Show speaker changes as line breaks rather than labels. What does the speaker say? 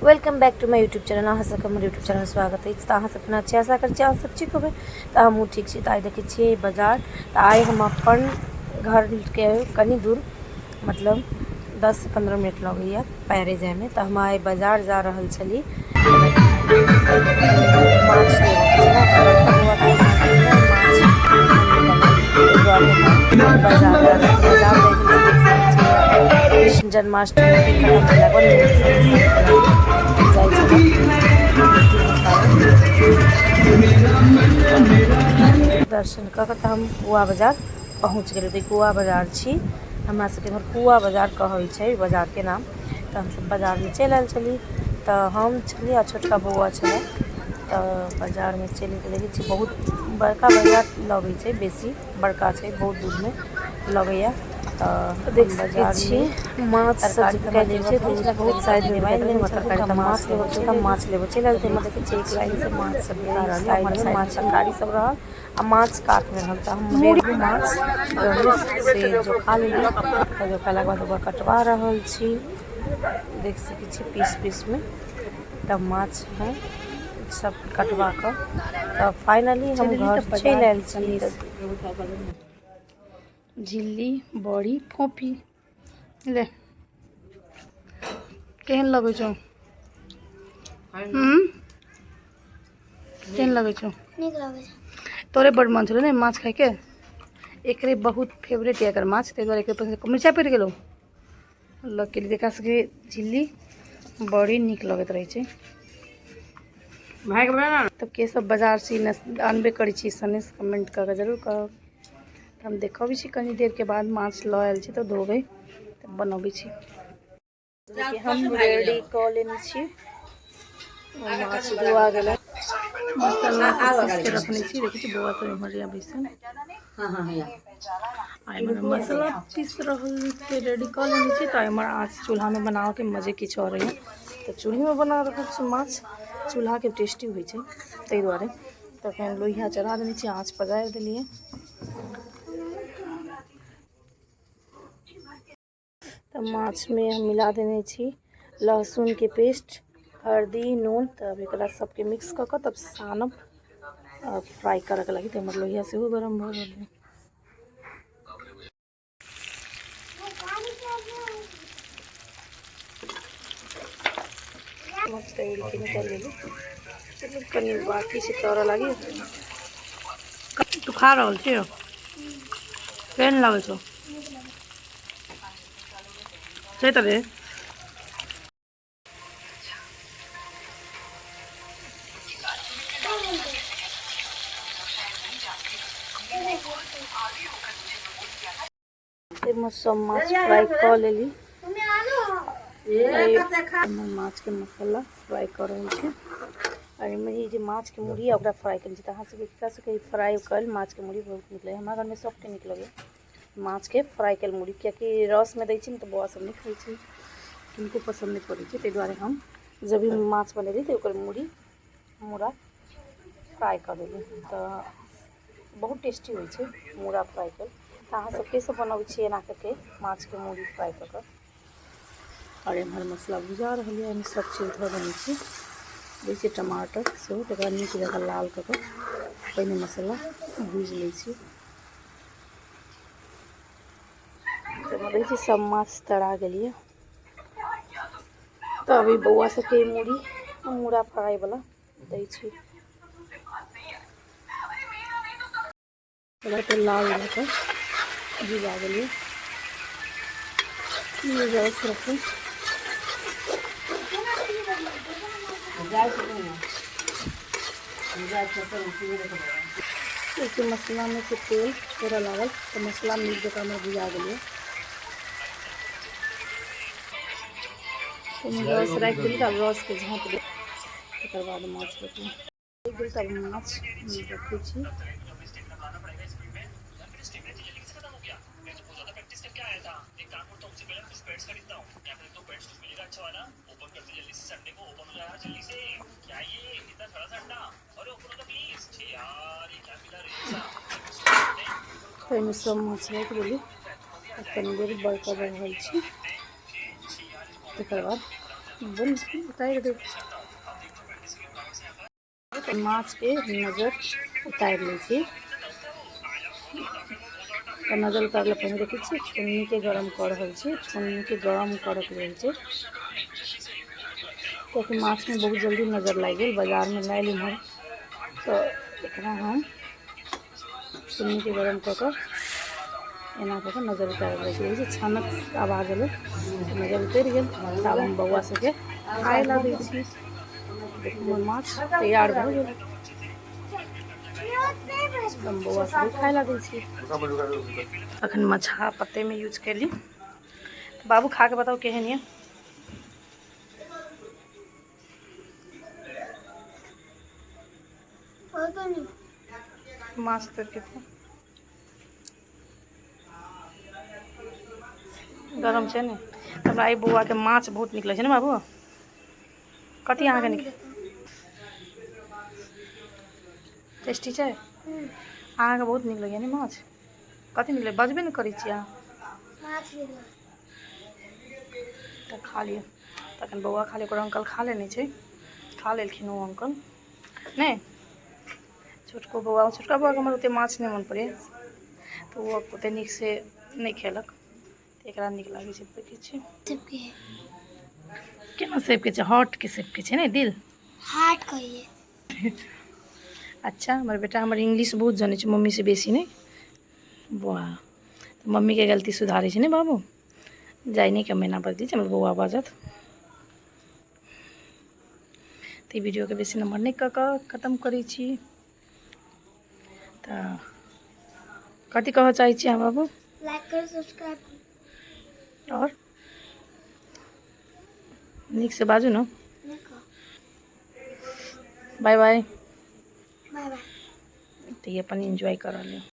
Welcome back to my YouTube channel. अहाँ सबके हमर यूट्यूब चैनल स्वागत अछि। तऽ अहाँ सब केना छी? आशा करै छी अहाँ सब ठीक होबै, तऽ हमहूँ ठीक छी। तऽ आइ देखै छियै बाजार। तऽ आइ हम अपन घरके कनि दूर, मतलब 10-15 मिनट लगैए पैरे जाइमे, तऽ हम आइ बाजार जा रहल छली माछ लेबऽके छलै। बड़का बौआके माछ बाजार बाजार जाइ छली। देख सकै छियै, कृष्ण जन्माष्टमी खतम भेलाके बाद जाइ छलै। दर्शन कऽ कऽ तऽ हम कुआ बाजार पहुँच गेलहुँ। तऽ कुआ बाजार छी, हमरा सबके इम्हर कुआ बाजार कहै छै बाजारके नाम। तऽ हमसब बाजारमे चलि आयल छली। तऽ हम छली आ छोटका बौआ छलै। तऽ बाजारमे चलि कऽ देखै छी, बहुत बड़का बाजार लगै छै, बेसी बड़का छै, बहुत दूरमे लगैए। तऽ देख सकै छी, माछ तरकारी तऽ लेबऽ छै, बहुत साइज लेबै तरकारी। तऽ माछ लेबऽ छै, तऽ माछ लेबऽ चलि आयल। तऽ देखै छी, एक लाइनसँ माछ सब बिका रहल है। साइडमे माछ तरकारी सब रहल आ माछ कातमे रहल। तऽ हम रेहू माछ रहू से जोखा लेली। तऽ जोखेलाके बाद ओकरा कटवा रहल छी, देख सकै छी, पीस पीसमे। तब माछ हम सब कटवा कऽ तऽ फाइनली हम घर चलि आयल छी।
झिल्ली, बड़ी, फोफी ले, केहन लगै छौ? हूँ, केहन लगै छौ?
नीक लगै छै।
तोरे बड मन छलौ ने माछ खाइके? एकरे बहुत फेवरेट यऽ एकर माछ, ताहि दुआरे एकरे पसन्द। मिरचाइ पड़ि गेलौ लऽ के। एकरा सबके झिल्ली बड़ी नीक लगैत रहै छै। तब के सब बाजार छी, अनबे करै छी सनेस, कमेंट कऽ के जरूर कहब। तऽ हम देखबै छी कनी देरके बाद। माछ लऽ आयल छी तऽ धोबै, तब बनबै छी।
हम रेडी कऽ लेने छी, माछ धोआ गेलै,
मसाला सब पीस के रखने छी। देखै छी, बौआ सब इम्हर बैसल आ इम्हर मसाला पीस रहल के रेडी कऽ लेने छी। तऽ इम्हर आँच चूल्हामे बनाबऽके मजे किछु आओर यऽ। तऽ चूल्हीमे बना रहल छी माछ, चूल्हाके टेस्टी होइ छै, ताहि दुआरे। तखन लोहिया चढ़ा देने छी, आँच पजारि देलियै। तऽ माछमे हम मिला देने छी लहसुनके पेस्ट, हल्दी, नून। तब एकरा सबके मिक्स कऽ कऽ तब सानब आ फ्राइ करऽके लागि। तऽ हमर लोहिया सेहो गरम भऽ गेल। तैर के निकालि लेली, कनि बाकी छै तरऽ लागि। तू खा रहल छियै? केहन लगै छौ? छै तऽ रे।
एहिमे सब माछ फ्राइ कऽ लेली।
माछके मसाला फ्राइ कऽ रहल छी
आ एहिमे ई जे माछके मुरही है, ओकरा फ्राइ करै छी। तऽ अहाँ सबके ककरा सबके फ्राइ कयल माछके मुरही बहुत नीक लगैए? हमरा घरमे सबके नीक लगैए माछके फ्राइ कयल मुरही, कियाकि रसमे दै छी ने तऽ बौआ सब नहि खाइ छै, किनको पसन्द नहि पड़ै छै। ताहि दुआरे हम जब भी माछ बनेली तऽ ओकर मुरही मूड़ा फ्राइ कऽ देली। तऽ बहुत टेस्टी होइ छै मूड़ा फ्राइ कयल। तऽ अहाँ सब के सब बनबै छियै एना कऽ के माछके मुरही फ्राइ कऽ कऽ?
आओर एम्हर मसाला भुजा रहल यऽ। एहिमे सब चीज धऽ देने छी, दै छियै टमाटर सेहो। तकरा नीक जकाँ लाल कऽ कऽ पहिने मसाला भूजि लै छी।
तऽ दै छी, सब माछ तरा गेलियै। तऽ अभी बौआ सबके मुरही मूड़ा फ्राइ वाला दै छी।
ओकरा तऽ लाल भऽ कऽ भुजा गेलियै। रस रखू। देखियौ, मसालामे से तेल छोड़ऽ लागल, तऽ मसाला नीक जकाँ हमर भुजा गेलियै। ओहिमे रस राखि देली, तऽ आब रसके झाँपि देब, तकर बाद माछ रखबै। गेल, तब माछ रखै छी। एहिमे सब माछ राखि देली। आ कनि देर बड़का रहल छी, तकर बाद उतारि देब। माछके नजर उतारि लै छी। तऽ नजर उतारला पहिने देखै छियै छोलनीके गरम कऽ रहल छी। छोलनीके गरम करऽके रहै छै, कियाकि माछमे बहुत जल्दी नजर लागि गेल, बाजारमे लायल इम्हर। तऽ एकरा हम छोलनीके गरम कऽ कऽ एना कऽ कऽ नजर उतारल जाइ छै। छानक आवाज एलै, नजर उतरि गेल। तऽ आब हम बौआ सबके खाय लए दै छी। देखू, माछ तैयार भऽ गेल। हम बौआ सबके खाय लए दै छी। अखन मछा पत्तेमे यूज केली। बाबू, खा के बताउ केहन यऽ? माछ तर के गरम छै ने। हमरा एहि बौआके माछ बहुत नीक लगै छै ने। बाबू, कथी अहाँके नीक टेस्टी छै? अहाँके बहुत नीक लगैए ने माछ? कथी नीक लगै? बजबे नहि करै छियै अहाँ। तऽ खा लिअ। तखन बौआ खा लिअ, ओकर अंकल खा लेने छै, खा लेलखिन ओ अंकल नहि। छोटको बौआ, छोटका बौआके हमर ओतेक माछ नहि मन पड़ैए, तऽ ओ ओतेक नीकसँ नहि खेलक। तऽ एकरा नीक लागै छै। देखै छियै केना सेपके छै, हार्टके सेपके छै ने, दिल।
हार्ट कहिए।
अच्छा, हमर बेटा हमर इंग्लिश बहुत जनै छै, मम्मीसँ बेसी। नहि वाह, तऽ मम्मीके गलती सुधारै छै ने बाबू। जाइ नहि के महीना बदली छै हमर बौआ बाजत। तऽ ई वीडियोके बेसी नम्बर नहि कऽ कऽ खतम करै छी। तऽ कथी कहऽ चाहै छी अहाँ बाबू?
लाइक करो, सब्सक्राइब करो।
आओर नीकसँ बाजू ने।
देखो।
Bye bye.
Bye bye.
तऽ ई अपन एन्जॉय कऽ रहल यऽ।